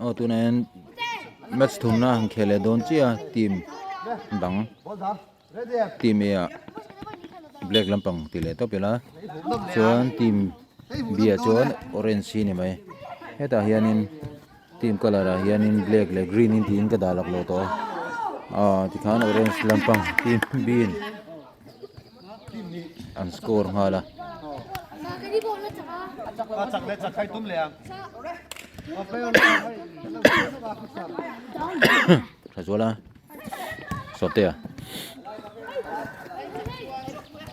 Aw tunah hian match thumna han khel leh dawn chiah a team dang team A ah black lampang tih leh tawp ila chuan team B ah chuan orange hi ni mai hetah hianin team colour ah hianin black leh green in tiin ka dah lak lo tawh a aw tikhan orange lampang team B in an score nghal a. Tha zual a sawmte a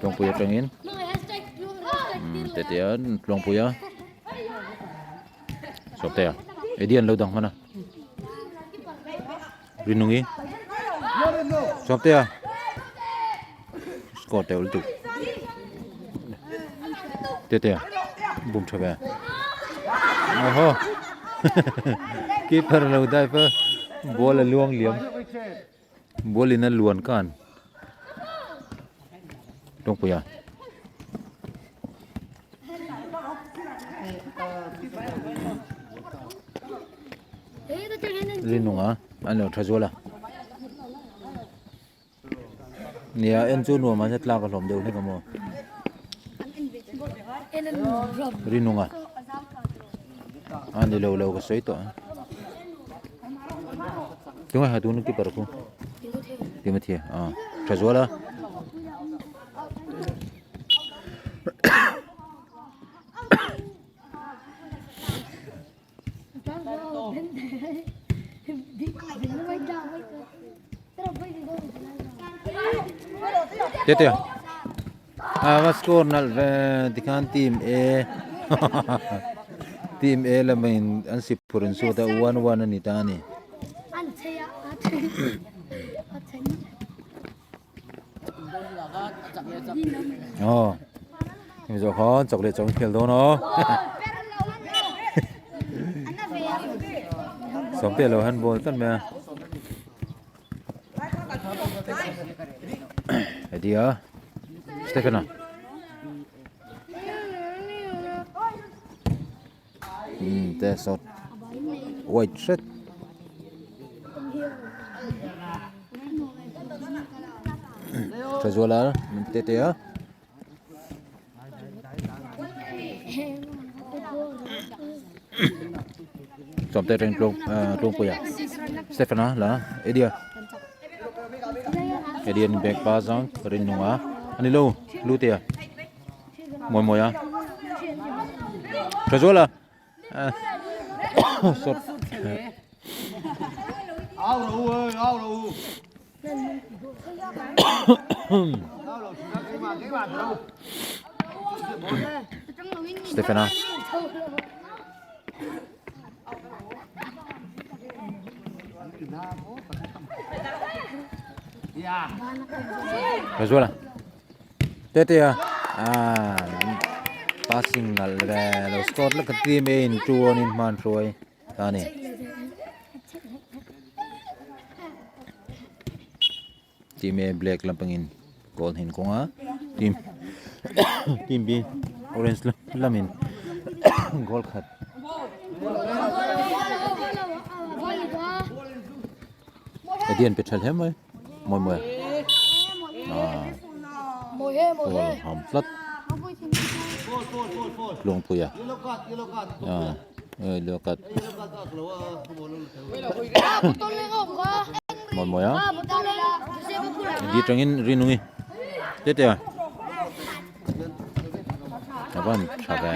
Tluangpui atangin tete a Tluangpui a sawmte a Eddie an lo dang hman a Rinungi sawmte a score teuh lutuk tete a bum tha ve aw keeper lo dive a ball a luang liam ball in a luan kan tawngpui a. Rinunga an lo tha zual a nia en chu nuam a tlak a hlawm deuh hlek a maw Rinunga a ni lo lo ka sawi tawh a tunge ha tun keeper khu Timothy a tha zual a. Tete a va score nalh ve tikhan team A team A lamin an sip phur an suat a 1-1 a ni ta a ni. Aw hemi zawh khan chak leh chak an khel dawn a sawmte alo handball tlat mai a heti a Stephen a umm te sawt white hret tha zual a min te te a sawmte atangin tlawng ah tlawngpui a Stephen a la Eddie a Eddie an back pass a Rinnunga ani lo Hlute a. Mawi mawi a tha zual a sawt Stephen a tha zual a. Tete a ah passing nalh ve lo score lek a team a in chuan in hman hruai ta a ni. Team A black lampangin goal hin kawng a team team B orange lamin goal khat. Edian pe tha hle mai. Mawi mawi ah ball ham tlat Tluangpuia ah yellow card mawi mawi a di atangin Rinungi tete a a van tha ve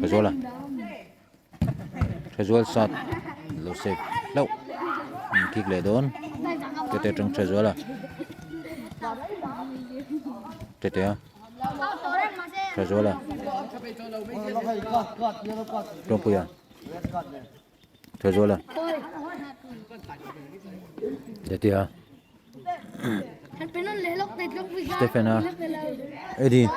ka zual a. Thazual sat lo save hlauh an kick leh dawn tete atang Thazual a tete a Thazual a Tawngpuia Thazual a tete a. Stephen a Eddie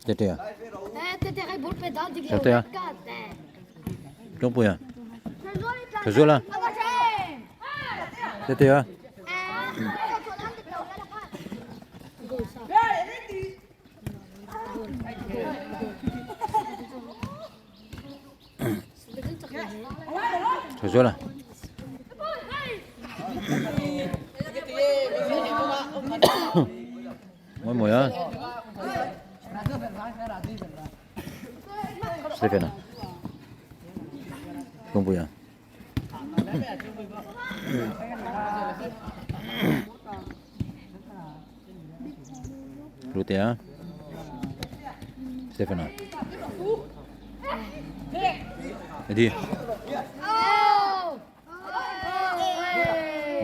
Tetea Tetea Tlawngpuia Thazuala. Tetea. Tha zual a. Mawi mawi a. Stephen a. Lungpui a. Lutea. Stephen a. Eddie.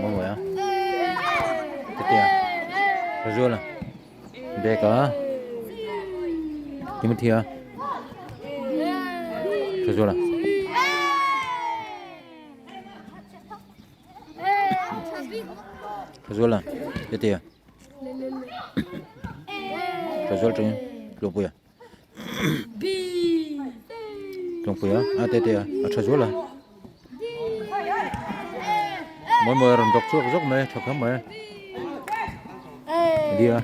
Mawi mawi a. Tetea. Razuala. Beka. Timothy a. Razuala. Razuala. Tetea. Razuala tangin Tlawngpuia. Tlawngpuia a Tetea a tha zual a. Mawi mawi a rawn bawk chhuak zawk mai a tha kham mai a. Eddie a.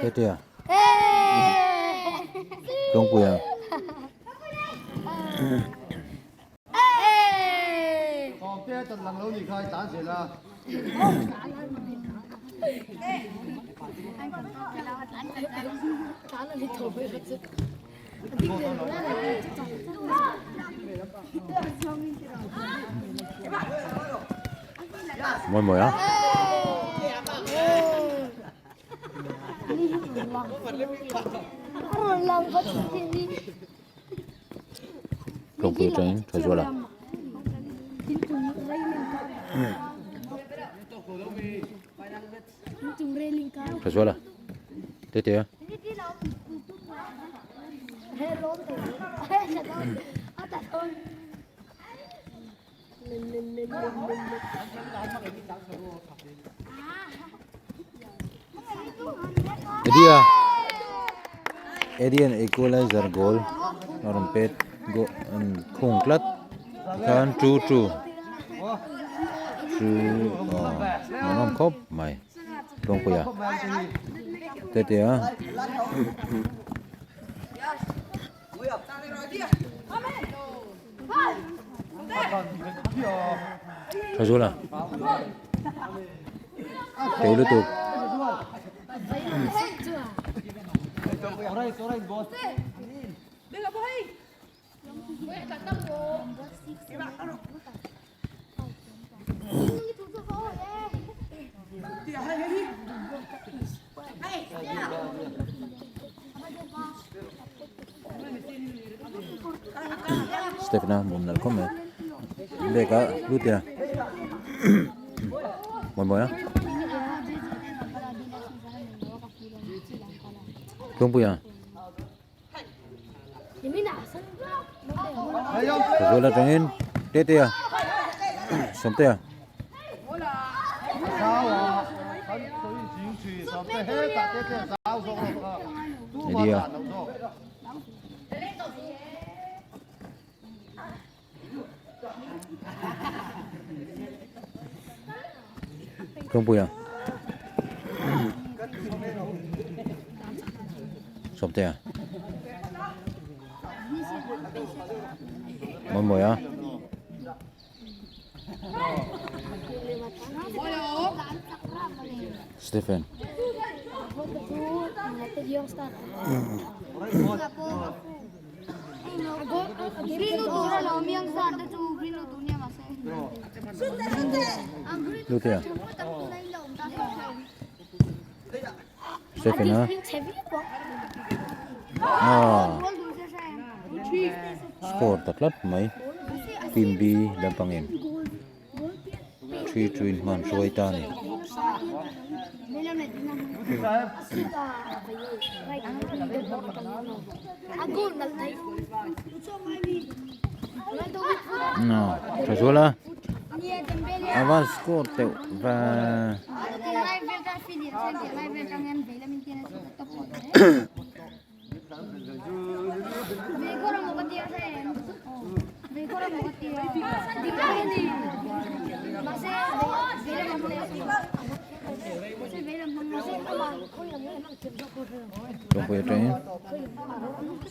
Tetea. Tlawngpuia. Mawi mawi a. Tlawngpui atangin tha zual a. Tha zual a. Tete a. Eddie a Eddie an equalizer goal a rawn pet goal khung tlat tikhan 2-2 chu aw hmuhnawm khawp mai Tlawngpuia Tetea. Tha zual a teu lutuk. Step na bawm nalh khawp mai bag ah lut ila mawi mawi a Tlawngpui a. Pazual atangin Tetea Sawmtea Eddie-a Tlawngpuia Sawmtea Mawimawia Stephen Lutea Stephen a ah score ta tlat mai team B lampangin 3-2 in hman hruai ta a ni. Tha zual a a va score teuh va. Tawngpui atangin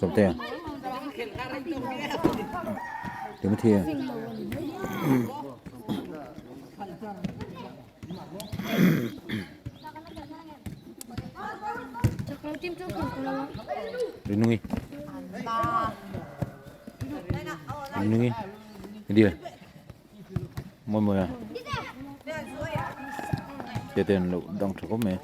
Sawmtea Timothy a Rinungi Rinungi Đi rồi Mawi mawi a Tete an lo dang tha khawp mai.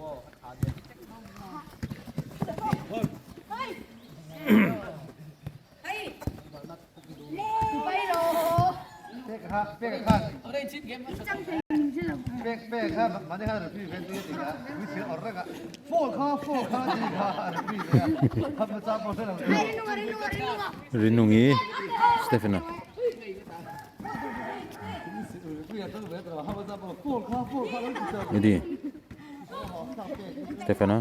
Rinungi Stephen-a. Eddie Stephen-a.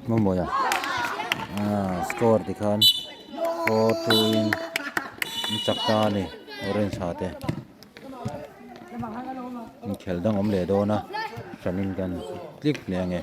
Mawmawia ah score tikhan 4-2 in an chak ta a ni orange ha te inkhel dang awm leh dawn a hranin kan click leh ange.